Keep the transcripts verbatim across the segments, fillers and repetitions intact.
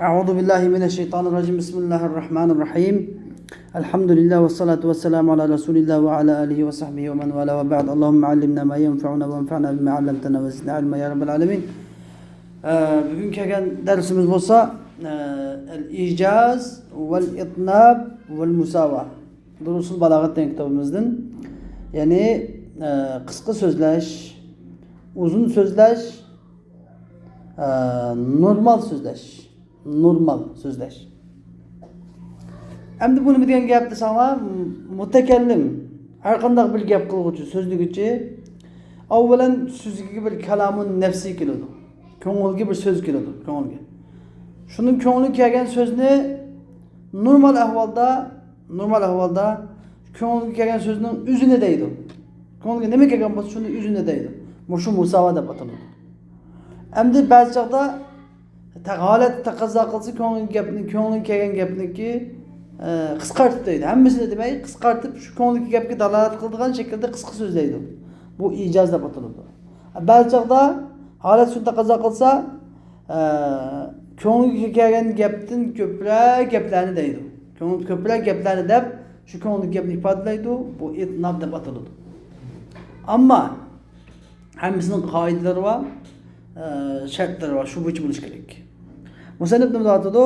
أعوذ بالله من الشيطان الرجيم. بسم الله الرحمن الرحيم. الحمد لله والصلاة والسلام على رسول الله وعلى آله وصحبه ومن والاه وبعد. اللهم علمنا ما ينفعنا وانفعنا بما علمتنا وزدنا علما يا رب العالمين. ئە، بۈگۈن كەلگەن دەرسىمىز بولسا، ئە، الإيجاز والإطناب والمساواة. دۇرۇسۇل بالاغەت دېگەن كىتابىمىزدىن. يەنى، ئە، قىسقا سۆزلەش، ئۇزۇن سۆزلەش، ئە، نورمال سۆزلەش. نورمال سۆزلەش. ئەمدى بۇ نېمە دېگەن گەپ دېسەڭلار، مۇتەكەللىم، ھەر قانداق بىر گەپ قىلغۇچى، سۆزلىگۈچى، ئاۋۋالەن سۆزىگە بىر كالامۇن نەپسىي كېلىدۇ. كۆڭۈلگە بىر سۆز كېلىدۇ، كۆڭۈلگە. شۇنىڭ كۆڭلىگە كەلگەن سۆزنى نورمال ئەھۋالدا، نورمال ئەھۋالدا كۆڭلىگە كەلگەن سۆزنىڭ ئۆزىنى دەيدۇ. كۆڭلىگە نېمە كەلگەن بولسا، شۇنى ئۆزىنى دەيدۇ. مۇشۇ مۇساۋا دەپ ئاتىلىدۇ. ئەمدى بەزى چاغدا ھالەت تەقەززا قىلسا، كۆڭلىگە گەپنى، كۆڭلىگە كەلگەن گەپنىكى، ئە، قىسقارتىپ دەيدۇ. ھەممىسىنى دېمەي، قىسقارتىپ، شۇ كۆڭلىگە گەپكە دالالەت قىلىدىغان شەكىلدە قىسقا سۆزلەيدۇ. بۇ ئىجاز دەپ ئاتىلىدۇ. بەزى چاغدا ھالەت شۇنى تەقەززا قىلسا، ئە، كۆڭلىگە كەلگەن گەپتىن كۆپرەك گەپلەرنى دەيدۇ. كۆڭلىدە كۆپرەك گەپلەرنى دەپ، شۇ كۆڭلىدىكى گەپنى ئىپادىلەيدۇ. بۇ ئىتناب دەپ ئاتىلىدۇ. ئەمما ھەممىسىنىڭ قائىدىلىرى بار، ئە، شەرتلىرى بار. شۇ بويىچە بولۇشى كېرەك. مۇسەننىپ نېمە دەۋاتىدۇ؟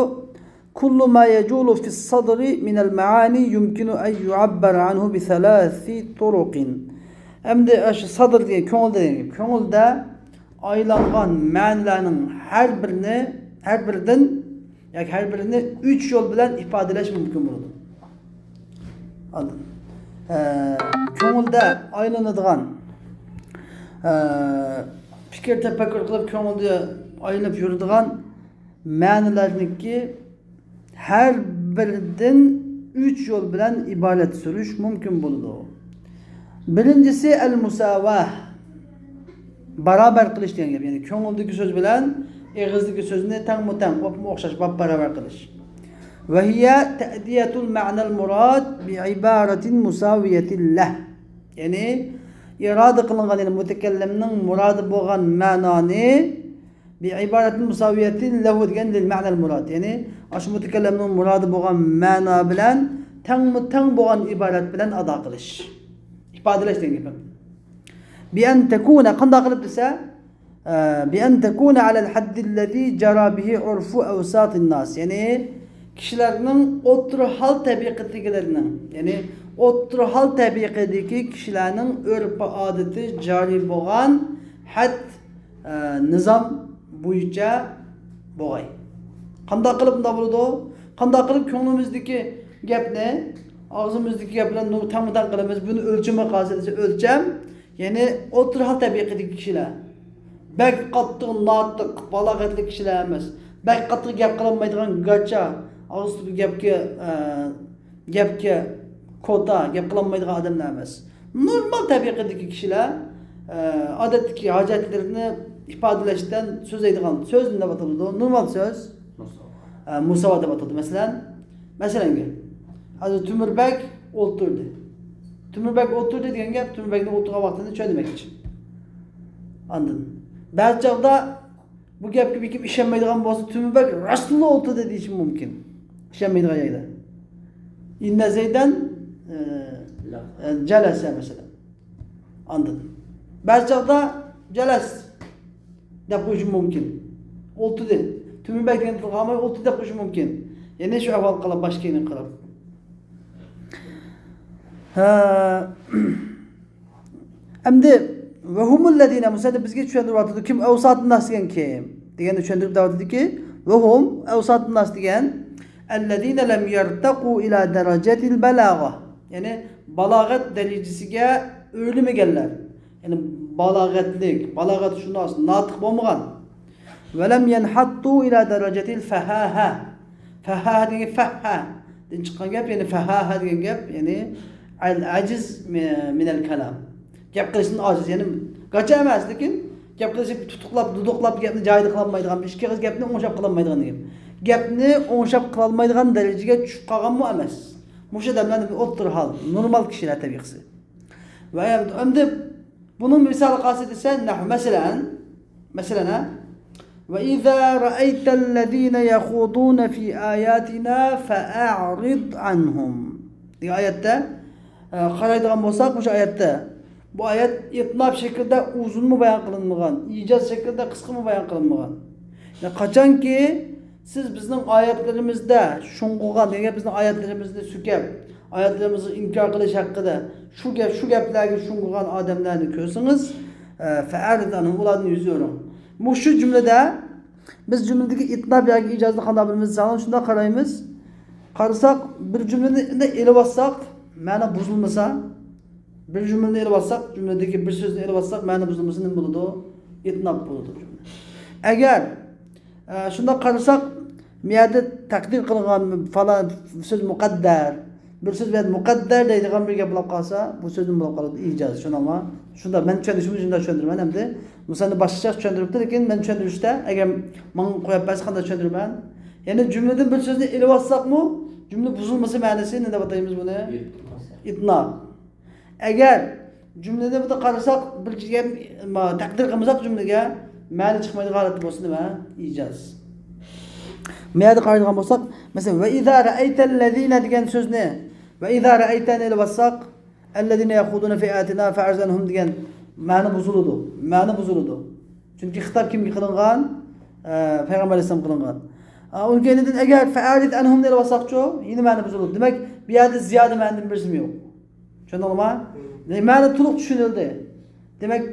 كل ما يجول في الصدر من المعاني يمكن أن يعبر عنه بثلاث طرق. ئەمدى ئاشۇ سادىر دېگەن كۆڭۈل دېگەن گەپ. كۆڭۈلدە ئايلانغان مەنىلەرنىڭ ھەر بىرىنى، ھەر بىرىدىن ياكى ھەر بىرىنى ئۈچ يول بىلەن ئىپادىلەش مۇمكىن بولىدۇ. ئاندىن، ئە، كۆڭۈلدە ئايلىنىدىغان، ئە، پىكىر تەپەككۇر قىلىپ كۆڭۈلدە ئايلىنىپ يۈرىدىغان مەنىلەرنىڭكى ھەر بىرىدىن ئۈچ يول بىلەن ئىبارەت سۈرۈش مۇمكىن بولىدۇ. بىرىنچىسى ئەل مۇساۋا، باراۋەر قىلىش دېگەن گەپ. يەنى كۆڭۈلدىكى سۆز بىلەن ئېغىزدىكى سۆزنى تەڭمۇ تەڭ، ئوپمۇ ئوخشاش، باپ باراۋەر قىلىش. وهي تأدية المعنى المراد بعبارة مساوية له. يەنى ئىرادە قىلىنغان، يەنى مۇتەكەللىمنىڭ مۇرادى بولغان مەنانى بىئىبارەتىن مۇساۋىيەتىن لەھۇ دېگەن لىل مەنەل مۇراد. يەنى ئاشۇ مۇتەكەللىمنىڭ مۇرادى بولغان مەنا بىلەن تەڭمۇ تەڭ بولغان ئىبارەت بىلەن ئادا قىلىش. ئىپادىلەش دېگەن گەپ. بىئەن تەكۇنە، قانداق قىلىپ دېسە، ئە، بىئەن تەكۇنە ئەلەل ھەددىللەزى جارا بىھى ئۇرفۇ ئەۋساتىن ناس. يەنى كىشىلەرنىڭ ئوتتۇرا ھال تەبىقىتىدىكىلەرنىڭ، يەنى ئوتتۇرا ھال تەبىقىدىكى كىشىلەرنىڭ ئۆرپ-ئادىتى جارى بولغان ھەد ئە، نىزام بويىچە بوغاي. قانداق قىلىپ بۇنداق بولىدۇ؟ قانداق قىلىپ كۆڭلىمىزدىكى گەپنى، ئاغزىمىزدىكى گەپ بىلەن نۇ-، تەڭمۇ تەڭ قىلىمىز؟ بۇنى ئۆلچىمى قاسىدىسى ئۆلچەم، يەنى ئوتتۇرا ھال تەبىقىدىكى كىشىلەر. بەك قاتتىق ناتىق، بالاغەتلىك كىشىلەر ئەمەس. بەك قاتتىق گەپ قىلالمايدىغان گاچا، ئاغزى گەپكە، ئە، گەپكە كوتا، گەپ قىلالمايدىغان ئادەملەر ئەمەس. نورمال تەبىقىدىكى كىشىلەر، ئە، ئادەتتىكى ھاجەتلىرىنى ئىپادىلەشتىن سۆزلەيدىغان سۆز نېمە دەپ ئاتىلىدۇ؟ نورمال سۆز. ئە، مۇساۋا دەپ ئاتىلىدۇ. مەسىلەن، مەسىلەنگە، ھازىر تۆمۈر بەگ ئولتۇردى. تۆمۈر بەگ ئولتۇردى دېگەن گەپ، تۆمۈر بەگنىڭ ئولتۇرغان ۋاقتىنى چۈشەندۈرمەكچى. ئاندىن، بەزى چاغدا بۇ گەپكە بىر كىم ئىشەنمەيدىغان بولسا، تۆمۈر بەگ راستلا ئولتۇردى دېيىشى مۇمكىن. ئىشەنمەيدىغان يەردە. ئىننە زەيدەن، ئە، جەلەسە مەسىلەن. ئاندىن بەزى چاغدا جەلەس دەپ قويۇشى مۇمكىن. ئولتۇردى. تۆمۈر بەگ دېگەن تىلغا قالماي ئولتۇردى دەپ قويۇشى مۇمكىن. يەنى شۇ ئەھۋالغا قاراپ، باشقا يەرگە قاراپ. ھە. ئەمدى، ۋەھۇمۇللەزىنە، مۇسەننىپ بىزگە چۈشەندۈرۈۋاتىدۇ، كىم ئەۋساتۇنناس دېگەن كىم؟ دېگەننى چۈشەندۈرۈپ دەۋاتىدۇكى، ۋەھۇم، ئەۋساتۇنناس دېگەن، ئەللەزىنە لەم يەرتەقۇ ئىلا دەرەجەتىل بەلاغە. يەنى بالاغەت دەرىجىسىگە ئۆرلىمىگەنلەر. يەنى بالاغەتلىك، بالاغەتشۇناس، ناتىق بولمىغان. ۋەلەم يەنھەتتۇ ئىلا دەرەجەتىل فەھاھە. فەھاھە دېگەن فەھھەدىن چىققان گەپ، يەنى فەھاھە دېگەن گەپ، يەنى ئەل ئەجىز مىنەل كەلام. گەپ قىلىشتىن ئاجىز، يەنى گاچا ئەمەس، لېكىن گەپ قىلىشى تۇتۇقلاپ، دۇدۇقلاپ گەپنى جايىدا قىلالمايدىغان، بىر ئىككى ئېغىز گەپنى ئوڭشاپ قىلالمايدىغان دېگەن. گەپنى ئوڭشاپ قىلالمايدىغان دەرىجىگە چۈشۈپ قالغانمۇ ئەمەس. مۇشۇ ئادەملەر ئوتتۇرا ھال، نورمال كىشىلەر تەبىقىسى. ۋە ئەمدى بۇنىڭ مىسالى قايسى دېسە، نەھۋ، مەسىلەن، مەسىلەن، ھە؟ وإذا رأيت الذين يخوضون في آياتنا فأعرض عنهم دېگەن ئايەتتە، ئە، قارايدىغان بولساق، مۇشۇ ئايەتتە، بۇ ئايەت ئىتناب شەكلىدە ئۇزۇنمۇ بايان قىلىنمىغان، ئىجاز شەكلىدە قىسقىمۇ بايان قىلىنمىغان. يەنى قاچانكى سىز بىزنىڭ ئايەتلىرىمىزدە شۇڭغۇغان، دېگەن بىزنىڭ ئايەتلىرىمىزنى سۆكۈپ، ئايەتلىرىمىزنى ئىنكار قىلىش ھەققىدە شۇ گەپ، شۇ گەپلەرگە شۇڭغۇغان ئادەملەرنى كۆرسىڭىز، ئە، فەئەرىز ئەنھۇم، ئۇلاردىن يۈز ئۆرۈڭ. مۇشۇ جۈملىدە بىز جۈملىدىكى ئىتناب ياكى ئىجازنى قانداق بىلىمىز دېسەڭلار، شۇنداق قارايمىز. قارىساق، بىر جۈملىنى ئېلىۋالساق، مەنە بۇزۇلمىسا، بىر جۈملىنى ئېلىۋالساق، جۈملىدىكى بىر سۆزنى ئېلىۋالساق، مەنە بۇزۇلمىسا نېمە بولىدۇ؟ ئىتناب بولىدۇ جۈملە. ئەگەر، ئە، شۇنداق قارىساق، بۇ يەردە تەقدىر قىلىنغان پالان سۆز مۇقەددەر، بىر سۆز بىلەن مۇقەددەر دەيدىغان بىر گەپ بولۇپ قالسا، بۇ سۆز نېمە بولۇپ قالىدۇ؟ ئىجاز. شۇنداقمۇ؟ شۇنداق، مەن چۈشەندۈرۈشۈمنى شۇنداق چۈشەندۈرىمەن ئەمدى. مۇسەننىپ باشقىچە چۈشەندۈرۈپتۇ، لېكىن مەن چۈشەندۈرۈشتە، ئەگەر ماڭا قويۇپ بەرسە، قانداق چۈشەندۈرىمەن؟ يەنى جۈملىدىن بىر سۆزنى ئېلىۋالساقمۇ، جۈملە بۇزۇلمىسا مەنىسى نېمە دەپ ئاتايمىز بۇنى؟ ئىتناب. ئەگەر جۈملىنى بۇ قارىساق، بىر دېگەن، ما، تەقدىر قىلمىساق جۈملىگە، مەنە چىقمايدىغان ھالەتتە بولسا نېمە؟ ئىجاز. بۇ يەردە قارايدىغان بولساق، مەسىلەن، وَإِذَا رَأَيْتَ الَّذِينَ دېگەن سۆزنى، وَإِذَا رَأَيْتَنى ئېلىۋالساق، الَّذِينَ يَخُوضُونَ فِي آيَاتِنَا فَأَعْرِضْ عَنْهُمْ دېگەن مەنە بۇزۇلىدۇ. مەنە بۇزۇلىدۇ. چۈنكى خىتاب كىمگە قىلىنغان؟ ئە، پەيغەمبەر ئەلەيھىسسالام قىلىنغان. ئا، ئۇنىڭ كەينىدىن ئەگەر فەئەرىز ئەنھۇمنى ئېلىۋالساقچۇ، يەنە مەنە بۇزۇلىدۇ. دېمەك، بۇ يەردە زىيادە مەنىدىن بىرسىمۇ يوق. چۈشەندىڭلارمۇ؟ مەنە تولۇق چۈشىنىلدى. دېمەك،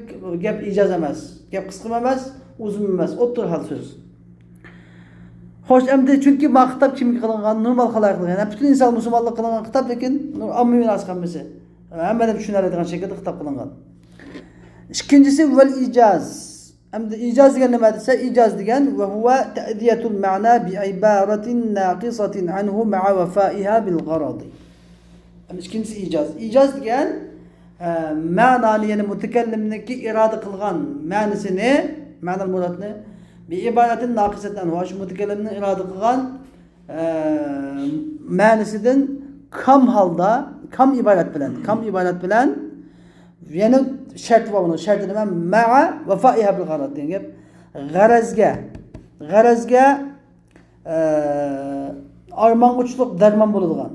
گەپ ئىجاز ئەمەس. گەپ قىسقىمۇ ئەمەس، ئۇزۇنمۇ ئەمەس. ئوتتۇرا ھال سۆز. خوش، ئەمدى چۈنكى ما خىتاب كىمگە قىلىنغان؟ نورمال خالايىقلارغا، يەنى پۈتۈن ئىنسان مۇسۇلمانلىققا قىلىنغان خىتاب، لېكىن ئاممىۋى ناس قىلمىسى. ھەممە ئادەم چۈشىنەلەيدىغان شەكىلدە خىتاب قىلىنغان. ئىككىنچىسى، ۋەل ئىجاز. ئەمدى ئىجاز دېگەن نېمە دېسە، ئىجاز دېگەن، وَهُوَ تَأْدِيَةُ الْمَعْنَى بِعِبَارَةٍ نَاقِصَةٍ عَنْهُ مَعَ وَفَائِهَا بِالْغَرَضِ. ئەمدى ئىككىنچىسى ئىجاز. ئىجاز دېگەن، ئە، مەنانى، يەنى مۇتەكەللىمنىڭكى ئىرادە قىلغان مەنىسىنى، مەنەل مۇرادنى، بىئىبارەتىن ناقىسەتىن ئەنھۇ، شۇ مۇتەكەللىمنىڭ ئىرادە قىلغان ئە، مەنىسىدىن كام ھالدا، كام ئىبارەت بىلەن، كام ئىبارەت بىلەن، يەنە شەرتى بار بۇنىڭ. شەرتى نېمە؟ مەئە ۋەفائىھا بىل غەرەز دېگەن گەپ. غەرەزگە، غەرەزگە، ئە، ئارمانغا ئۇچلۇق دەرمان بولىدىغان.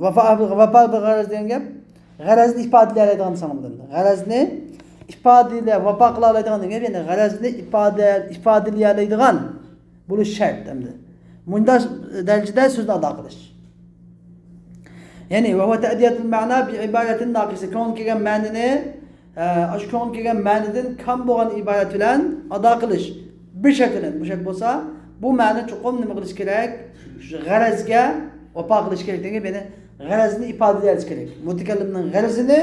ۋەفا، ۋەپا بىل غەرەز دېگەن گەپ، غەرەزنى ئىپادىلىيەلەيدىغان دېسەڭلار بولىدۇ. غەرەزنى ئىپادىلە، ۋەپا قىلالايدىغان دېگەن گەپ، يەنى غەرەزنى ئىپادە، ئىپادىلىيەلەيدىغان بولۇش شەرت ئەمدى. مۇنداق دەرىجىدە سۆزنى ئادا قىلىش. يەنى، ۋەھۇۋە تەئدىيەتۇل مەنا بىئىبارەتىن ناقىسە. كۆڭۈل كەلگەن مەنىنى، ئە، ئاشۇ كۆڭۈل كەلگەن مەنىدىن كام بولغان ئىبارەت بىلەن ئادا قىلىش. بىر شەرت بىلەن. بۇ شەرت بولسا، بۇ مەنە چوقۇم نېمە قىلىش كېرەك؟ شۇ غەرەزگە ۋاپا قىلىش كېرەك دېگەن گەپ، يەنى غەرەزنى ئىپادىلەش كېرەك. مۇتەكەللىمنىڭ غەرىزىنى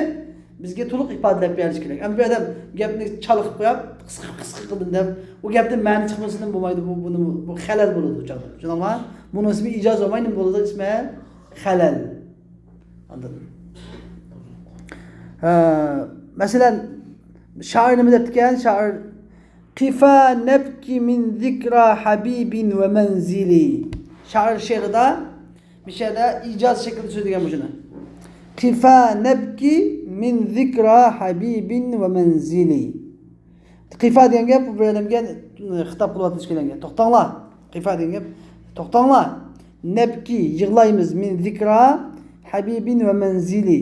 بىزگە تولۇق ئىپادىلەپ بېرىش كېرەك. ئەمما بۇ ئادەم گەپنى چالىقىپ قويۇپ، قىسقا، قىسقا قىلدىم دەپ، ئۇ گەپتىن مەنە چىقمىسىدىن بولمايدۇ. بۇ، بۇنى، بۇ خەلەل بولىدۇ بۇ چاغدا. چۈشەندىڭلارمۇ؟ بۇنىڭ ئىسمى ئىجاز بولماي، نېمە بولىدۇ؟ ئىسمى خەلەل. ئاندىن، ھە، مەسىلەن، شائىر نېمە دەپتىكەن؟ شائىر، قىفا نەبكى مىن زىكرا ھەبىبىن ۋە مەنزىلى. شائىر شېئىرىدا، مۇشۇ يەردە ئىجاز شەكلىدە سۆزلىگەن مۇشۇنى. قىفا نەبكى مىن زىكرا ھەبىبىن ۋە مەنزىلى. قىفا دېگەن گەپ، بۇ بىر ئادەمگە خىتاب قىلىۋاتىدۇ، ئىككىلەنگە. توختاڭلار. قىفا دېگەن گەپ، توختاڭلار. نەبكى، يىغلايمىز، مىن زىكرا ھەبىبىن ۋە مەنزىلى.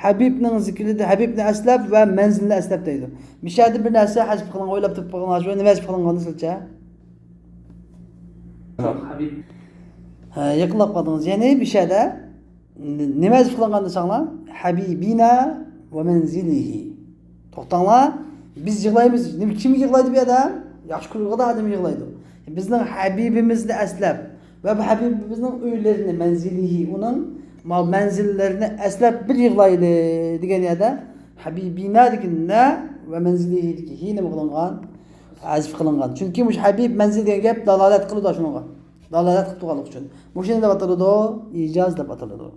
ھەبىبنىڭ زىكرىدە، ھەبىبنى ئەسلەپ ۋە مەنزىلنى ئەسلەپ دەيدۇ. مۇشۇ يەردە بىر نەرسە ھەزىپ قىلىنغان، ئويلاپ تېپىپ قالغان، شۇ نېمە ھەزىپ قىلىنغان سىلچە؟ ھەبىب. ھە، يېقىنلاپ قالدىڭىز. يەنى مۇشۇ يەردە نېمە ھەزىپ قىلىنغان دېسەڭلار؟ ھەبىبىنا ۋە مەنزىلىھى. توختاڭلار، بىز يىغلايمىز. نېمە، كىم يىغلايدۇ بۇ يەردە؟ ياخشى كۆرىدىغان ئادەم يىغلايدۇ. بىزنىڭ ھەبىبىمىزنى ئەسلەپ ۋە بۇ ھەبىبىمىزنىڭ ئۆيلىرىنى، مەنزىلىھى، ئۇنىڭ ما-، مەنزىللىرىنى ئەسلەپ بىر يىغلايلى دېگەن يەردە ھەبىبىنا دېگەن نە ۋە مەنزىلىھى دېگەن ھى نېمە قىلىنغان؟ ھەزىپ قىلىنغان. چۈنكى مۇشۇ ھەبىب، مەنزىل دېگەن گەپ دالالەت قىلىدۇ شۇنىڭغا. دالالەت قىلىپ تۇرغانلىقى ئۈچۈن. مۇشۇنى دەپ ئاتىلىدۇ، ئىجاز دەپ ئاتىلىدۇ.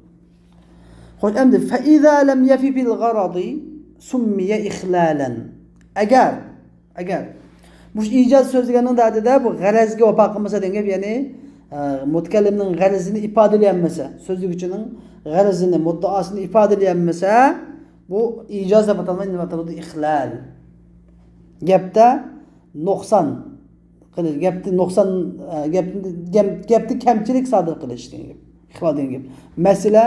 خوش، ئەمدى، فەئىزا لەم يەفى بىل غەرەزى سۇممىيە ئىخلالەن. ئەگەر، ئەگەر مۇشۇ ئىجاز سۆزلىگەننىڭ دەردىدە بۇ غەرەزگە ۋاپا قىلمىسا دېگەن گەپ، يەنى، ئە، مۇتەكەللىمنىڭ غەرىزىنى ئىپادىلىيەلمىسە، سۆزلىگۈچىنىڭ غەرىزىنى، مۇددىئاسىنى ئىپادىلىيەلمىسە، بۇ ئىجاز دەپ ئاتالمايدۇ، نېمە ئاتىلىدۇ؟ ئىخلال. گەپتە نۇقسان، قىلىش، گەپتە نۇقسان، ئە، گەپ، گەپ، گەپتە كەمچىلىك سادىر قىلىش دېگەن گەپ. ئىخفا دېگەن گەپ. مەسىلە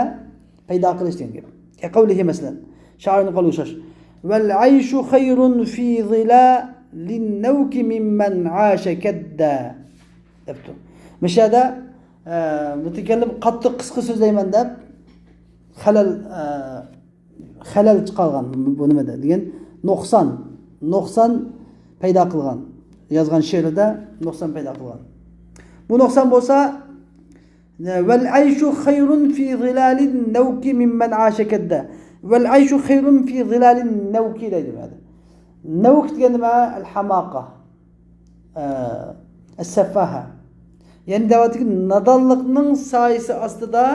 پەيدا قىلىش دېگەن گەپ. كەقەۋلىھى مەسىلەن. شائىرنىڭ قولىغا ئوخشاش. «ۋەل ئەيشۇ خەيرۇن فى زىلالىن نەۋكى مىممەن ئاشە كەددە» دەپتۇ. مۇشۇ يەردە، ئە، مۇتەكەللىم قاتتىق قىسقا سۆزلەيمەن دەپ خەلەل، ئە، خەلەل چىقارغان بۇ نېمىدە دېگەن نۇقسان، نۇقسان پەيدا قىلغان. يازغان شېئىرىدە نۇقسان پەيدا قىلغان. بۇ نۇقسان بولسا، «ۋەل ئەيشۇ خەيرۇن فى زىلالىن نەۋكى مىممەن ئاشە كەددە». «ۋەل ئەيشۇ خەيرۇن فى زىلالىن نەۋكى» دەيدۇ بۇ يەردە. نەۋك دېگەن نېمە؟ ئەل ھاماقە. ئە، ئەسسەففاھە. يەنى دەۋاتىدۇكى، نادانلىقنىڭ سايىسى ئاستىدا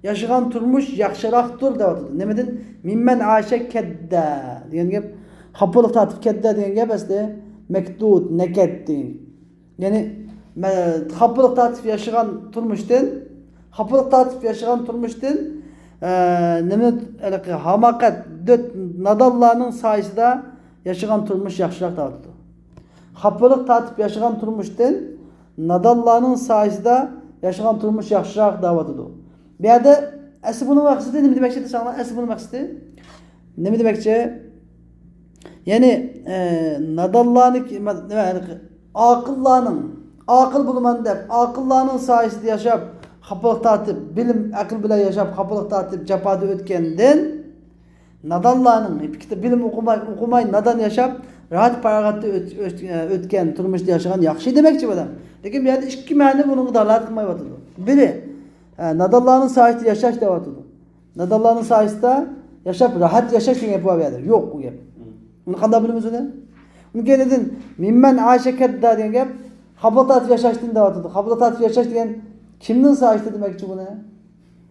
ياشىغان تۇرمۇش ياخشىراقتۇر دەۋاتىدۇ. نېمىدىن؟ مىممەن ئاشە كەددە دېگەن گەپ. خاپىلىق تارتىپ كەددە دېگەن گەپ ئەسلى مەكدۇد، نەكەد دېگەن. يەنى، مە-، خاپىلىق تارتىپ ياشىغان تۇرمۇشتىن، خاپىلىق تارتىپ ياشىغان تۇرمۇشتىن، ئە، نېمە، ھېلىقى ھاماقەت، دۆت، نادانلارنىڭ سايىسىدا ياشىغان تۇرمۇش ياخشىراق دەۋاتىدۇ. خاپىلىق تارتىپ ياشىغان تۇرمۇشتىن نادانلارنىڭ سايىسىدا ياشىغان تۇرمۇش ياخشىراق دەۋاتىدۇ. بۇ يەردە ئەسلى بۇنىڭ مەقسىتى نېمە دېمەكچى دېسەڭلار، ئەسلى بۇنىڭ مەقسىتى نېمە دېمەكچى؟ يەنى، ئە، نادانلارنىڭكى، نېمە، ئاقىللارنىڭ، ئاقىل بولىمەن دەپ، ئاقىللارنىڭ سايىسىدا ياشاپ، خاپىلىق تارتىپ، بىلىم، ئەقىل بىلەن ياشاپ، خاپىلىق تارتىپ، جاپادا ئۆتكەندىن، نادانلارنىڭ، بىلىم ئوقۇماي، ئوقۇماي نادان ياشاپ، راھەت پاراغەتتە ئۆت-، ئۆت-، ئۆتكەن تۇرمۇشتا ياشىغان ياخشى دېمەكچى بۇ ئادەم. لېكىن بۇ يەردە ئىككى مەنە بۇنىڭغا دالالەت قىلمايۋاتىدۇ. بىرى، ئە، نادانلارنىڭ سايىسىدا ياشاش دەۋاتىدۇ. نادانلارنىڭ سايىسىدا ياشاپ، راھەت ياشاش دېگەن گەپ بار بۇ يەردە. يوق ئۇ گەپ. ئۇنى قانداق بىلىمىز ئۇنى؟ ئۇنى كەينىدىن، مىممەن ئاشە كەددا دېگەن گەپ، خاپىلىق تارتىپ ياشاشتىن دەۋاتىدۇ. خاپىلىق تارتىپ ياشاش دېگەن كىمنىڭ سايىسىدا دېمەكچى بۇنى؟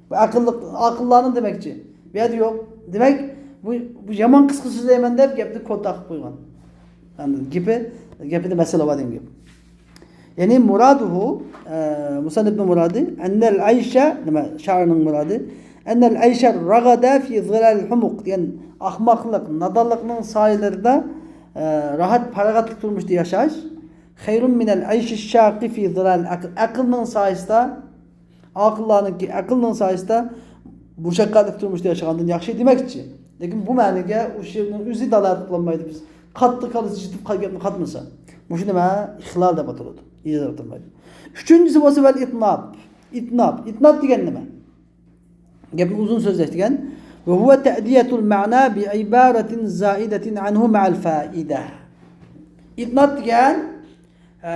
بۇ ئەقىللىق، ئاقىللارنىڭ دېمەكچى. بۇ يەردە يوق. دېمەك، بۇ، بۇ يامان قىسقا سۆزلەيمەن دەپ گەپنى كوتا قىلىپ قويغان. يەنى گېپى، گېپىدە مەسىلە بار دېگەن گەپ. يەنى مۇرادۇھۇ، ئە، مۇسەننىپنىڭ مۇرادى، ئەننەل ئەيشە، نېمە، شائىرنىڭ مۇرادى، ئەننەل ئەيشە رەغەدە فى زىلالىل ھۇمۇق، دېگەن ئاخماقلىق، نادانلىقنىڭ سايىلىرىدا، ئە، راھەت، پاراغەتلىك تۇرمۇشتا ياشاش، خەيرۇن مىنەل ئەيشى شاقى فى زىلالىل ئەقىل، ئەقىلنىڭ سايىسىدا، ئاقىللارنىڭكى ئەقىلنىڭ سايىسىدا مۇشەققەتلىك تۇرمۇشتا ياشىغاندىن ياخشى دېمەكچى. لېكىن بۇ مەنىگە ئۇ شېئىرنىڭ ئۆزى دالالەت قىلالمايدۇ. بىز قاتتىق كاللىسى چىتىپ قالغان گەپنى قاتمىسا. مۇشۇ نېمە؟ ئىخلال دەپ ئاتىلىدۇ. ئىجازە ئاتالمايدۇ. ئۈچىنچىسى بولسا ۋەل ئىتناب. ئىتناب. ئىتناب دېگەن نېمە؟ گەپنى ئۇزۇن سۆزلەش دېگەن. ۋە ھۇۋە تەئدىيەتۇل مەنا بىئىبارەتىن زائىدەتىن ئەنھۇ مەئەل فائىدە. ئىتناب دېگەن، ئە،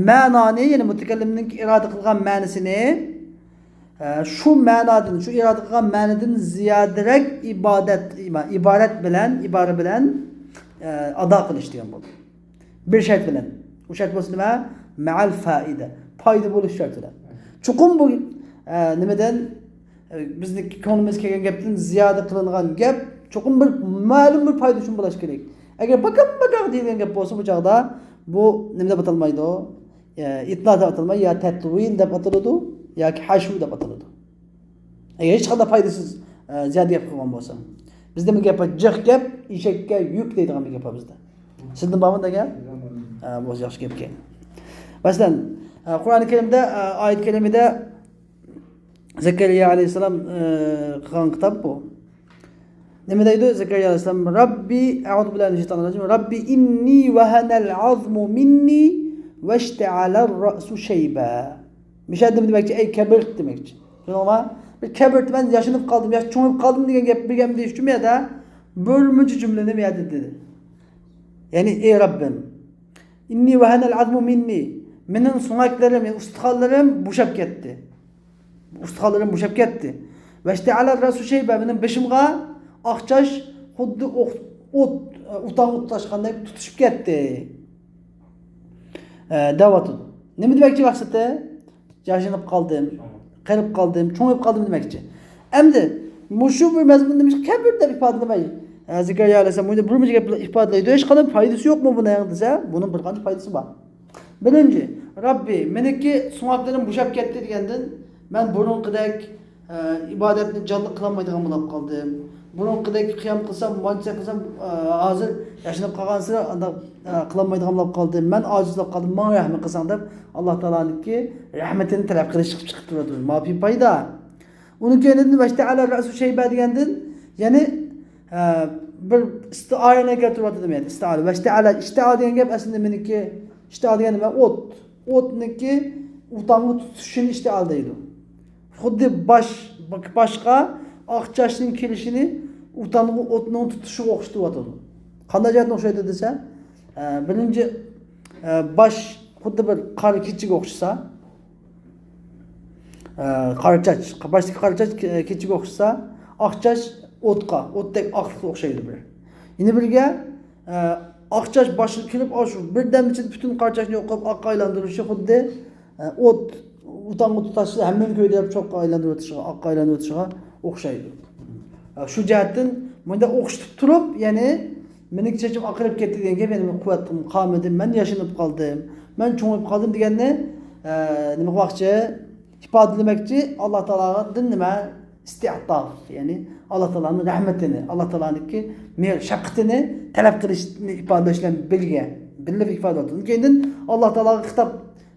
مەنانى، يەنى مۇتەكەللىمنىڭ ئىرادە قىلغان مەنىسىنى، ئە، شۇ مەنادىن، شۇ ئىرادە قىلغان مەنىدىن زىيادىرەك ئىبادەت، ئىبارەت بىلەن، ئىبارە بىلەن، ئە، ئادا قىلىش دېگەن بولدى. بىر شەرت بىلەن. ئۇ شەرت بولسا نېمە؟ مەئەل فائىدە. پايدا بولۇش شەرتى بىلەن. چوقۇم بۇ، ئە، نېمىدىن، ئە، بىزنىڭ كۆڭلىمىزگە كەلگەن گەپتىن زىيادە قىلىنغان گەپ چوقۇم بىر مەلۇم بىر پايدا ئۈچۈن بولۇشى كېرەك. ئەگەر باكام باكاق دېيىلگەن گەپ بولسا، بۇ چاغدا بۇ نېمە دەپ ئاتالمايدۇ؟ ئە، ئىتنا دەپ ئاتالماي، يا تەتۋىل دەپ ئاتىلىدۇ، ياكى ھەشۋ دەپ ئاتىلىدۇ. ئەگەر ھېچقانداق پايدىسىز، ئە، زىيادە گەپ قىلغان بولسا. بىزدە بىر گەپ بار، جىق گەپ ئېشەككە يۈك دەيدىغان بىر گەپ بار بىزدە. سىزدە بارمۇ دېگەن؟ ئە، بولسا ياخشى گەپكەن. مەسىلەن، ئە، قۇرئان كەرىمدە، ئە، ئايەت كەرىمىدە زەكەرىيا ئەلەيھىسسالام، ئە، قىلغان خىتاب بۇ. نېمە دەيدۇ زەكەرىيا ئەلەيھىسسالام؟ رەببى، ئەئۇزۇ بىللاھى مىنەششەيتانىر راجىم. رەببى ئىننى ۋەھەنەل ئەزمۇ مىننى ۋەشتەئەلەر رەسۇ شەيبە. مۇشۇ يەردە نېمە دېمەكچى؟ ئەي كەبىرت دېمەكچى. شۇنىڭغا بىر كەبىرت، مەن ياشىنىپ قالدىم، ياش چوڭىيىپ قالدىم دېگەن گەپ، بىر گەپ دېيىش ئۈچۈن بۇ يەردە بىر مۇنچە جۈملىنى بۇ يەردە دېدى. يەنى، ئەي رەببىم، ئىننى ۋەھەنەل ئەزمۇ مىننى، مېنىڭ سۆڭەكلىرىم، يەنى ئۇستىخانلىرىم بوشاپ كەتتى. ئۇستىخانلىرىم بوشاپ كەتتى. ۋەشتەئەلەر رەسۇ شەيبە، مېنىڭ بېشىمغا ئاق چاچ خۇددى ئوق-، ئوت، ئوتاغا تۇتاشقاندەك تۇتۇشۇپ كەتتى. ئە، دەۋاتىدۇ. نېمە دېمەكچى مەقسىتى؟ ياشىنىپ قالدىم، قېرىپ قالدىم، چوڭىيىپ قالدىم دېمەكچى. ئەمدى مۇشۇ بىر مەزمۇندا مۇشۇ كەبىر دەپ ئىپادىلىمەي، ئە، زەكەرىيا ئەلەيھىسسالام بۇنى بىر مۇنچە گەپ بىلەن ئىپادىلەيدۇ، ھېچقانداق پايدىسى يوقمۇ بۇنىڭ دېسە، بۇنىڭ بىر قانچە پايدىسى بار. بىرىنچى، رەببى، مېنىڭكى سۆڭەكلىرىم بوشاپ كەتتى دېگەندىن، مەن بۇرۇنقىدەك، ئە، ئىبادەتنى جانلىق قىلالمايدىغان بولۇپ قالدىم. بۇرۇنقىدەك قىيام قىلسام، مانچە قىلسام، ئە، ھازىر ياشىنىپ قالغانسېرى ئانداق، ئە، قىلالمايدىغان بولۇپ قالدىم. مەن ئاجىز بولۇپ قالدىم، ماڭا رەھمەت قىلساڭ دەپ، ئاللا تائالانىڭكى رەھمىتىنى تەلەپ قىلىش قىلىپ چىقىپ تۇرۇۋاتىدۇ. ما في پايدا. ئۇنىڭ كەينىدىن ۋەشتەئەلە رەسۇ شەيبە دېگەندىن، يەنى، ئە، بىر ئىستىئارىنى كەلتۈرۈۋاتىدۇ، يەنى ئىستىئارە. ۋەشتەئەلە، ئىشتىئا دېگەن گەپ ئەسلىدە مېنىڭكى، ئىشتىئا دېگەن نېمە؟ ئوت. ئوتنىڭكى ئوتانغا تۇتۇشۇشىنى ئىشتىئا دەيدۇ. خۇددى باش، باشقا ئاق چاچنىڭ كېلىشىنى ئوتانغا ئوتنىڭ تۇتۇشىغا ئوخشىتىۋاتىدۇ. قانداق جەھەتتىن ئوخشايدۇ دېسە، ئە، بىرىنچى، ئە، باش خۇددى بىر قارا كېچىگە ئوخشىسا، ئە، قارا چاچ، باشتىكى قارا چاچ كېچىگە ئوخشىسا، ئاق چاچ ئوتقا، ئوتتەك ئاقلىققا ئوخشايدۇ بىر. يەنە بىرگە، ئە، ئاق چاچ باشقا كېلىپ، ئاشۇ بىردەم ئىچىدە پۈتۈن قارا چاچنى يوق قىلىپ، ئاققا ئايلاندۇرۇشى خۇددى، ئە، ئوت، ئوتانغا تۇتاشسا، ھەممىنى كۆيدۈرۈپ، چوغقا ئايلاندۇرۇۋېتىشىغا، ئاققا ئايلاندۇرۇۋېتىشىغا ئوخشايدۇ. ئە، شۇ جەھەتتىن مۇنداق ئوخشىتىپ تۇرۇپ، يەنى، مېنىڭ چېچىم ئاقىرىپ كەتتى دېگەن گەپ، يەنى مېنىڭ قۇۋۋەتىم قالمىدى، مەن ياشىنىپ قالدىم، مەن چوڭىيىپ قالدىم دېگەننى، ئە، نېمە قىلماقچى؟ ئىپادىلىمەكچى، ئاللا تائالادىن نېمە؟ ئىستىئتاف، يەنى ئاللا تائالانىڭ رەھمىتىنى، ئاللا تائالانىڭكى مېھىر شەپقىتىنى تەلەپ قىلىشنى ئىپادىلەش بىلەن بىرگە، بىللە ئىپادىلەيدۇ. كېيىندىن ئاللا تائالاغا خىتاب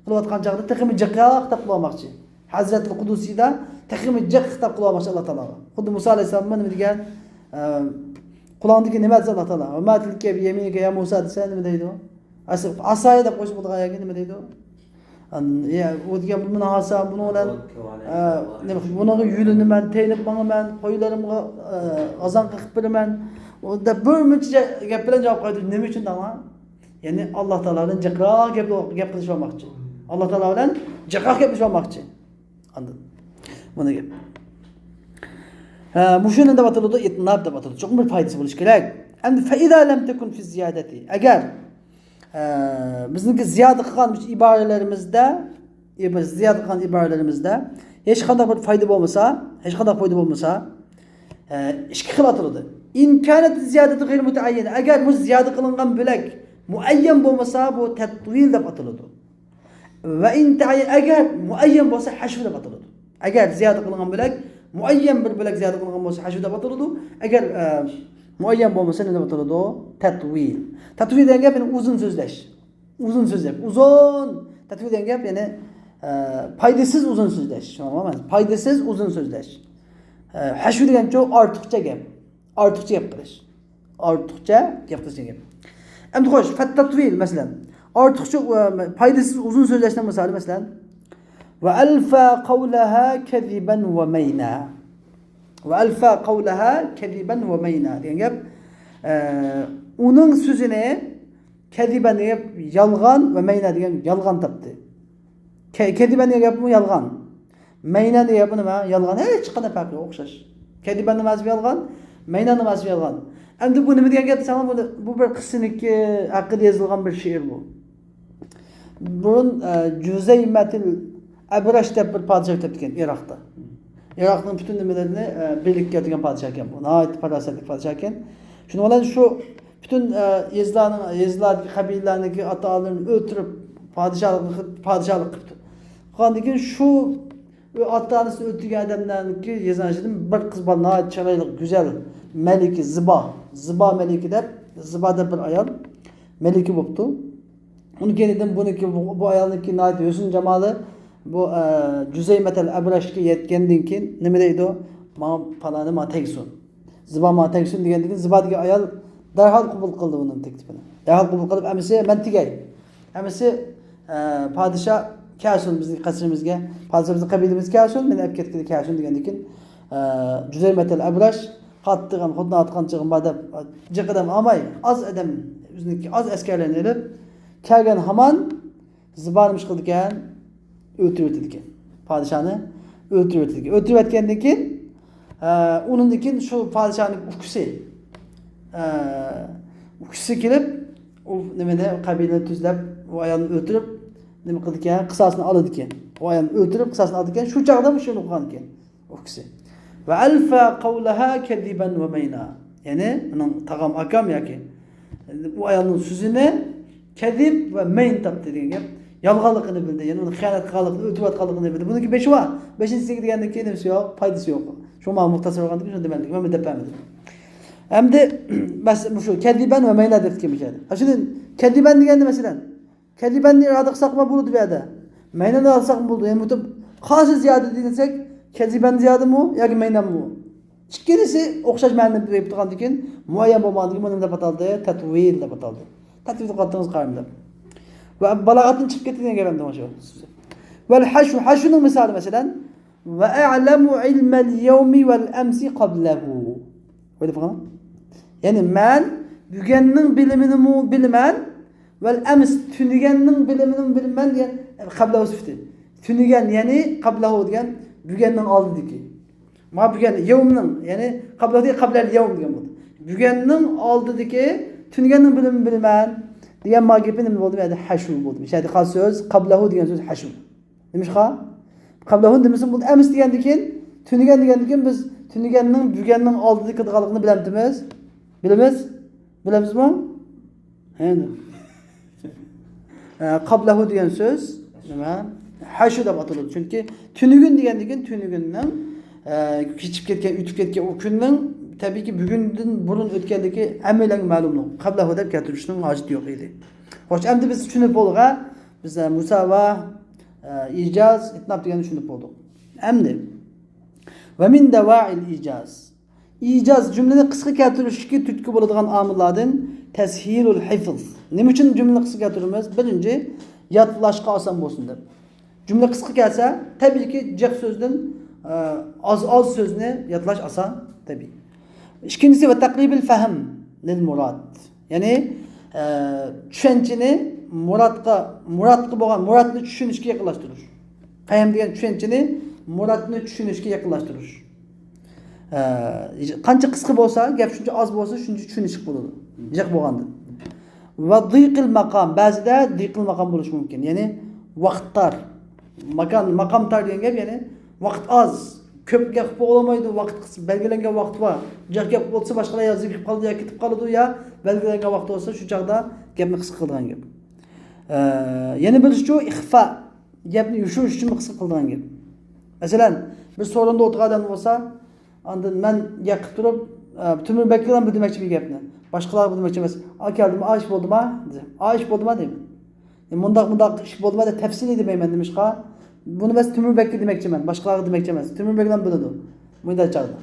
قىلىۋاتقان چاغدا تېخىمۇ جىقراق خىتاب قىلىۋالماقچى. ھەزرەتۇل قۇدۇسىدا تېخىمۇ جىق خىتاب قىلىۋالماقچى ئاللا تائالاغا. خۇددى مۇسا ئەلەيھىسسالام نېمە دېگەن؟ ئە، قۇلاڭدىكى نېمە دېسە ئاللا تائالا؟ ۋە ما تىلكە بىيەمىنىكە يا مۇسا دېسە نېمە دەيدۇ؟ ئەسلى ئاسايە دەپ قويسا بولىدىغان يەرگە نېمە دەيدۇ؟ ئە، يا، ئۇ دېگەن بۇ مېنىڭ ئاسام، بۇنىڭ بىلەن، ئە، نېمە، بۇنىڭغا يۈلىنىمەن، تېيىنىپ ماڭىمەن، قويلىرىمغا، ئە، ئازان قېقىپ بېرىمەن. ئۇ دەپ بىر مۇنچە گەپ بىلەن جاۋاب قايتۇردى. نېمە ئۈچۈن دەڭلار؟ يەنى ئاللا تائالا بىلەن جىقراق گەپ، گەپ قىلىشىۋالماقچى. ئاللا تائالا بىلەن جىقراق گەپلىشىۋالماقچى. ئاندىن بۇنى گەپ. ھە، مۇشۇنى دەپ ئاتىلىدۇ، ئىتناب دەپ ئاتىلىدۇ. چوقۇم بىر پايدىسى بولۇشى كېرەك. ئەمدى فەئىزا لەم تەكۇن فى زىيادەتى. ئەگەر، ئە، بىزنىڭكى زىيادە قىلغان ئىبارىلىرىمىزدە، ئىبا-، زىيادە قىلغان ئىبارىلىرىمىزدە ھېچقانداق بىر پايدا بولمىسا، ھېچقانداق پايدا بولمىسا، ئە، ئىككى خىل ئاتىلىدۇ. ئىن كانەت زىيادەتۇ غەير مۇتەئەييەنە. ئەگەر بۇ زىيادە قىلىنغان بۆلەك مۇئەييەن بولمىسا، بۇ تەتۋىل دەپ ئاتىلىدۇ. ۋە ئىن تەئەييەن، ئەگەر مۇئەييەن بولسا، ھەشۋ دەپ ئاتىلىدۇ. ئەگەر زىيادە قىلىنغان بۆلەك مۇئەييەن بىر بۆلەك زىيادە قىلىنغان بولسا، ھەشۋ دەپ ئاتىلىدۇ. ئەگەر، ئە، مۇئەييەن بولمىسا، نېمە دەپ ئاتىلىدۇ؟ تەتۋىل. تەتۋىل دېگەن گەپ، يەنى ئۇزۇن سۆزلەش. ئۇزۇن سۆزلەپ، ئۇزۇن، تەتۋىل دېگەن گەپ، يەنى، ئە، پايدىسىز ئۇزۇن سۆزلەش. شۇڭا مانا پايدىسىز ئۇزۇن سۆزلەش. ئە، ھەشۋ دېگەنچۇ ئارتۇقچە گەپ. ئارتۇقچە گەپ قىلىش. ئارتۇقچە گەپ قىلىش دېگەن گەپ. ئەمدى خوش، فەتتەتۋىل، مەسىلەن. ئارتۇقچە، ئە، پايدىسىز ئۇزۇن سۆزلەشنىڭ مىسالى، مەسىلەن. ۋە ئەلفا قەۋلەھا كەزىبەن ۋە مەينا. ۋە ئەلفا قەۋلەھا كەزىبەن ۋە مەينا دېگەن گەپ، ئە، ئۇنىڭ سۆزىنى كەزىبەن دېگەن گەپ يالغان ۋە مەينا دېگەن يالغان تاپتى. كە-، كەزىبەن دېگەن گەپمۇ يالغان. مەينا دېگەن گەپمۇ نېمە؟ يالغان. ھېچقانداق پەرقى يوق، ئوخشاش. كەزىبەن نېمەسىمۇ يالغان، مەينا نېمەسىمۇ يالغان. ئەمدى بۇ نېمە دېگەن گەپ دېسەڭلار، بۇ، بۇ بىر قىسسىنىڭكى ھەققىدە يېزىلغان بىر شېئىر بۇ. بۇرۇن، ئە، جۇزەيمەتىل ئەبرەش دەپ بىر پادىشاھ ئۆتۈپتىكەن ئىراقتا. ئىراقنىڭ پۈتۈن نېمىلىرىنى، ئە، بىرلىككە كەلتۈرگەن پادىشاھ ئىكەن بۇ. ناھايىتى پاراسەتلىك پادىشاھ ئىكەن. شۇنىڭ بىلەن شۇ پۈتۈن، ئە، يېزىلارنىڭ، يېزىلاردىكى قەبىلىلەرنىڭكى ئاتا-ئانىلىرىنى ئۆلتۈرۈپ، پادىشاھلىق، پادىشاھلىق قىپتۇ. قىلغاندىن كېيىن شۇ ئاتا-ئانىسىنى ئۆلتۈرگەن ئادەملەرنىڭكى يېزىنىڭ ئىچىدىن بىر قىز بار، ناھايىتى چىرايلىق، گۈزەل، مەلىكە، زىبا. زىبا مەلىكە دەپ، زىبا دەپ بىر ئايال مەلىكە بوپتۇ. ئۇنىڭ كەينىدىن بۇنىڭكى، بۇ، بۇ ئايالنىڭكى ناھايىتى ھۆسن جامالى بۇ، ئە، جۇزەيمەتەل ئەبرەشكە يەتكەندىن كېيىن نېمە دەيدۇ؟ ماڭا پالانى ماڭا تەگسۇن. زىبا ماڭا تەگسۇن دېگەندىن كېيىن زىبا دېگەن ئايال دەرھال قوبۇل قىلدى ئۇنىڭ تەكلىپىنى. دەرھال قوبۇل قىلىپ، ئەمىسە مەن تېگەي. ئەمىسە، ئە، پادىشاھ كەلسۇن بىزنىڭ قەسرىمىزگە، پادىشاھ بىزنىڭ قەبىلىمىزگە كەلسۇن، مېنى ئەپ كەتكىلى كەلسۇن دېگەندىن كېيىن، ئە، جۇزەيمەتەل ئەبرەش قاتتىق ھەم خۇددى ئاتقان چېغىم بار دەپ، جىق ئادەم ئالماي، ئاز ئادەم، ئۆزىنىڭكى ئاز ئەسكەرلەرنى ئېلىپ كەلگەن ھامان زىبانى نېمە قىلىدىكەن؟ ئۆلتۈرۈۋېتىدىكەن. پادىشاھنى ئۆلتۈرۈۋېتىدىكەن. ئۆلتۈرۈۋەتكەندىن كېيىن، ئە، ئۇنىڭدىن كېيىن شۇ پادىشاھنىڭ ئۇكىسى، ئە، ئۇكىسى كېلىپ، ئۇ نېمىنى، قەبىلىنى تۈزلەپ، ئۇ ئايالنى ئۆلتۈرۈپ، نېمە قىلىدىكەن؟ قىساسىنى ئالىدىكەن. ئۇ ئايالنى ئۆلتۈرۈپ، قىساسىنى ئالىدىكەن. شۇ چاغدا مۇشۇنى ئوقۇغانىكەن. ئۇ كىشى. ۋە ئەلفا قەۋلەھا كەزىبەن ۋە مەينا. يەنى، مېنىڭ تاغام ئاكام ياكى ئۇ ئايالنىڭ سۆزىنى كەزىب ۋە مەين تاپتى دېگەن گەپ. يالغانلىقىنى بىلدى. يەنى ئۇنىڭ خىيانەت قىلغانلىقىنى، ئۆلتۈرۈۋاتقانلىقىنى بىلدى. بۇنىڭكى بېشى بار. بېشىنى سىلكىگەندىن كېيىن نېمىسى يوق، پايدىسى يوق. شۇ شۇ ماڭا مۇختەسەر بولغاندىن كېيىن شۇنى دېمەمدىكىن، مەن دەپ بەرمىدىم. ئەمدى مەس-، مۇشۇ كەزىبەن ۋە مەينە دەپ كەلگەن بۇ يەردە. ھە، شۇنى كەزىبەن دېگەندە، مەسىلەن، كەزىبەننى ئىرادە قىلساقمۇ بولىدۇ بۇ يەردە. مەينەننى ئالساقمۇ بولىدۇ. يەنى بۇ قايسى زىيادە دېسەك، كەزىبەن زىيادىمۇ ياكى مەينەنمۇ؟ ئىككىلىسى ئوخشاش مەنىنى بېرىپ تۇرغاندىن كېيىن، مۇئەييەن بولمىغاندىن كېيىن بۇ نېمە دەپ ئاتالدى؟ تەتۋىل دەپ ئاتالدى. تەتۋىل قىلىۋاتىڭىز قارىمدا. ۋە بالاغەتتىن چىقىپ كەتكەن گەپ ئەمدى شۇ. ۋەل ھەشۋ، ھەشۋنىڭ مىسالى، مەسىلەن، ۋە ئەلەمۇ ئىلمەل يەۋمى ۋەل ئەمسى قەبلەھۇ. ئويلاپ بېقىڭ. يەنى مەن بۈگۈننىڭ بىلىمىنىمۇ بىلىمەن، ۋەل ئەمس، تۈنۈگۈننىڭ بىلىمىنىمۇ بىلىمەن دېگەن، قەبلەھۇ سۈپىتى. تۈنۈگۈن، يەنى قەبلەھۇ دېگەن بۈگۈننىڭ ئالدىدىكى. ما بۈگۈن، يەۋمنىڭ، يەنى قەبلەھۇ دېگەن قەبلەل يەۋم دېگەن بولدى. بۈگۈننىڭ ئالدىدىكى، تۈنۈگۈننىڭ بىلىمىنى بىلىمەن دېگەن ما گېپى نېمە بولدى؟ بۇ يەردە ھەشۋ بولدى. بۇ يەردە قالسا سۆز، قەبلەھۇ دېگەن سۆز ھەشۋ. نېمىشقا؟ قەبلەھۇنى دېمىسۇن، بۇ ئەمس دېگەندىن كېيىن، تۈنۈگۈن دېگەندىن كېيىن بىز تۈنۈگۈننىڭ بۈگۈننىڭ ئالدىدا كېلىدىغانلىقىنى بىلەمتىمىز؟ بىلىمىز؟ بىلىمىزمۇ؟ ھە. ئە، قەبلەھۇ دېگەن سۆز نېمە؟ ھەشۋ دەپ ئاتىلىدۇ. چۈنكى تۈنۈگۈن دېگەندىن كېيىن تۈنۈگۈننىڭ، ئە، كېچىپ كەتكەن، ئۆتۈپ كەتكەن ئۇ كۈننىڭ تەبىئىيكى بۈگۈندىن بۇرۇن ئۆتكەنلىكى ھەممەيلەنگە مەلۇملۇق. قەبلەھۇ دەپ كەلتۈرۈشنىڭ ھاجىتى يوق ئىدى. خوش، ئەمدى بىز چۈشىنىپ بولدۇق، ھە؟ بىز، ئە، مۇساۋا، ئە، ئىجاز، ئىتناب دېگەننى چۈشىنىپ بولدۇق. ئەمدى، ۋە مىن دەۋائىل ئىجاز. ئىجاز، جۈملىنى قىسقا كەلتۈرۈشكە تۈرتكە بولىدىغان ئامىللاردىن تەسھىلۇل ھىفز. نېمە ئۈچۈن جۈملىنى قىسقا كەلتۈرىمىز؟ بىرىنچى، يادلاشقا ئاسان بولسۇن دەپ. جۈملە قىسقا كەلسە، تەبىئىيكى، جىق سۆزدىن، ئە، ئاز، ئاز سۆزنى يادلاش ئاسان، تەبىئىي. ئىككىنچىسى، ۋە تەقرىبىل فەھم لىل مۇراد. يەنى، ئە، چۈشەنچىنى مۇرادقا، مۇرادقا بولغان، مۇرادنى چۈشىنىشكە يېقىنلاشتۇرۇش. پەھىم دېگەن چۈشەنچىنى مۇرادنى چۈشىنىشكە يېقىنلاشتۇرۇش. ئە، قانچە قىسقا بولسا، گەپ شۇنچە ئاز بولسا، شۇنچە چۈشىنىشلىك بولىدۇ. جىق بولغاندىن. ۋە ضىقىل ماقام، بەزىدە ضىقىل ماقام بولۇشى مۇمكىن. يەنى ۋاقىت تار. ماكان، ماقام تار دېگەن گەپ، يەنى ۋاقىت ئاز. كۆپ گەپ قىلىپ بولالمايدۇ، ۋاقىت قىس-، بەلگىلەنگەن ۋاقىت بار. جىق گەپ قىلىپ ئولتۇرسا، باشقىلار يا زېرىكىپ قالىدۇ، يا كېتىپ قالىدۇ، يا بەلگىلەنگەن ۋاقىت بولسا، شۇ چاغدا گەپنى قىسقا قىلىدىغان گەپ. ئە، يەنە بىرسىچۇ ئىخفا، گەپنى يوشۇرۇش ئۈچۈن قىسقا قىلىدىغان گەپ. مەسىلەن، بىر سورۇندا ئولتۇرغان ئادەم بولسا، ئاندىن مەن گەپ قىلىپ تۇرۇپ، ئە، تۆمۈر بەگگە بىر دېمەكچى بىر گەپنى. باشقىلارغا بىر دېمەكچى ئەمەس. «ئا، كەلدىم، ئا ئىش بولدىما؟» دېسە، «ئا ئىش بولدىما؟» دەيمەن. «ئە، مۇنداق، مۇنداق ئىش بولدىما؟» دەپ تەپسىلىي دېمەيمەن. نېمىشقا؟ بۇنى مەن تۆمۈر بەگگە دېمەكچىمەن، باشقىلارغا دېمەكچى ئەمەس. تۆمۈر بەگ بىلەن بىلىدۇ. مۇنداق چاغدا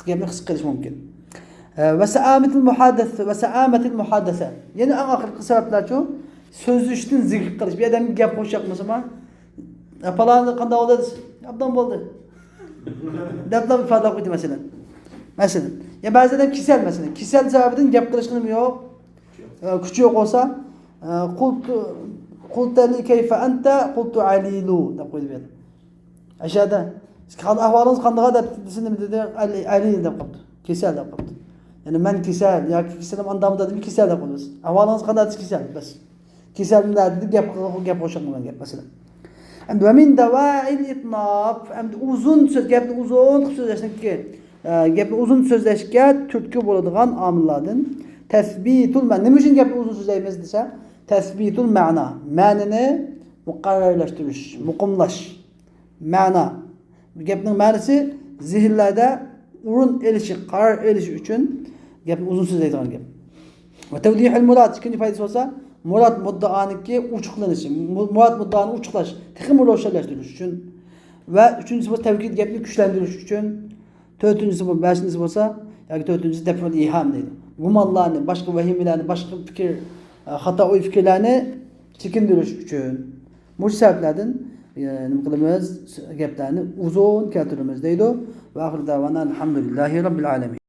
گەپنى قىسقا قىلىش مۇمكىن. ئە، ۋە سائامەتىل مۇھادەسە، ۋە سائامەتىل مۇھادەسە. يەنە ئەڭ ئاخىرقى سەۋەبلەرچۇ؟ سۆزلىشىشتىن زېرىكىپ قېلىش. بىر ئادەمگە گەپ قوشۇپ ياقمىسىما؟ «ئە، پالانى قانداق بولدى؟» دېسە، «ئوبدان بولدى» دەپلا ئىپادىلەپ قويدى، مەسىلەن. مەسىلەن، يا بەزىدە كېسەل، مەسىلەن، كېسەل سەۋەبىدىن گەپ قىلىشقا نېمە يوق؟ ئە، كۈچى يوق بولسا، ئە، قۇلتۇ، قۇلتە لى كەيفە ئەنتە، قۇلتۇ ئەلىلۇ دەپ قويدى بۇ يەردە. ئەشەدە، «ئەھۋالىڭىز قانداق؟» دەپ دېسە، نېمە دېدى؟ «ئەلىل» دەپ قاپتۇ. كېسەل دەپ قاپتۇ. يەنى مەن كېسەل ياكى كېسىلىم ئاندامدا دېمەي، كېسەل دەپ قويىمىز. «ئەھۋالىڭىز قانداق؟» دېسە، «كېسەل» بەس. كېسەلدىن دەپ گەپ، گەپ قوشۇلمىغان گەپ، مەسىلەن. ئەمدى ۋە مىن دەۋائىل ئىتناب. ئەمدى ئۇزۇن سۆز، گەپنى ئۇزۇن قىلىپ سۆزلەشنىڭكى، ئە، گەپنى ئۇزۇن سۆزلەشكە تۈرتكە بولىدىغان ئامىللاردىن تەسبىتۇل مەنا. نېمە ئۈچۈن گەپنى ئۇزۇن سۆزلەيمىز دېسە، تەسبىتۇل مەنا. مەنىنى مۇقەررەرلەشتۈرۈش، مۇقىملاش. مەنا. گەپنىڭ مەنىسى زېھىنلەردە ئورۇن ئېلىشى، قارار ئېلىشى ئۈچۈن گەپنى ئۇزۇن سۆزلەيدىغان گەپ. ۋە تەۋدىھىل مۇراد، ئىككىنچى پايدىسى بولسا، مۇراد مۇددىئانىڭكى ئوچۇقلىنىشى، مۇ-، مۇراد مۇددىئانى ئوچۇقلاش، تېخىمۇ روشەنلەشتۈرۈش ئۈچۈن. ۋە ئۈچىنچىسى بولسا، تەۋكىد، گەپنى كۈچلەندۈرۈش ئۈچۈن. تۆتىنچىسى بول-، بەشىنچىسى بولسا، ياكى تۆتىنچىسى دەفئۇل ئىھام دەيدۇ. گۇمانلارنى، باشقا ۋەھىمىلەرنى، باشقا پىكىر، ئە، خاتا ئوي پىكىرلەرنى چېكىندۈرۈش ئۈچۈن. مۇشۇ سەۋەبلەردىن، ئە، نېمە قىلىمىز؟ گەپلەرنى ئۇزۇن كەلتۈرىمىز دەيدۇ. ۋە ئاخىر دەۋانا ئەلھەمدۇلىللاھى رەببىل ئالەمىن.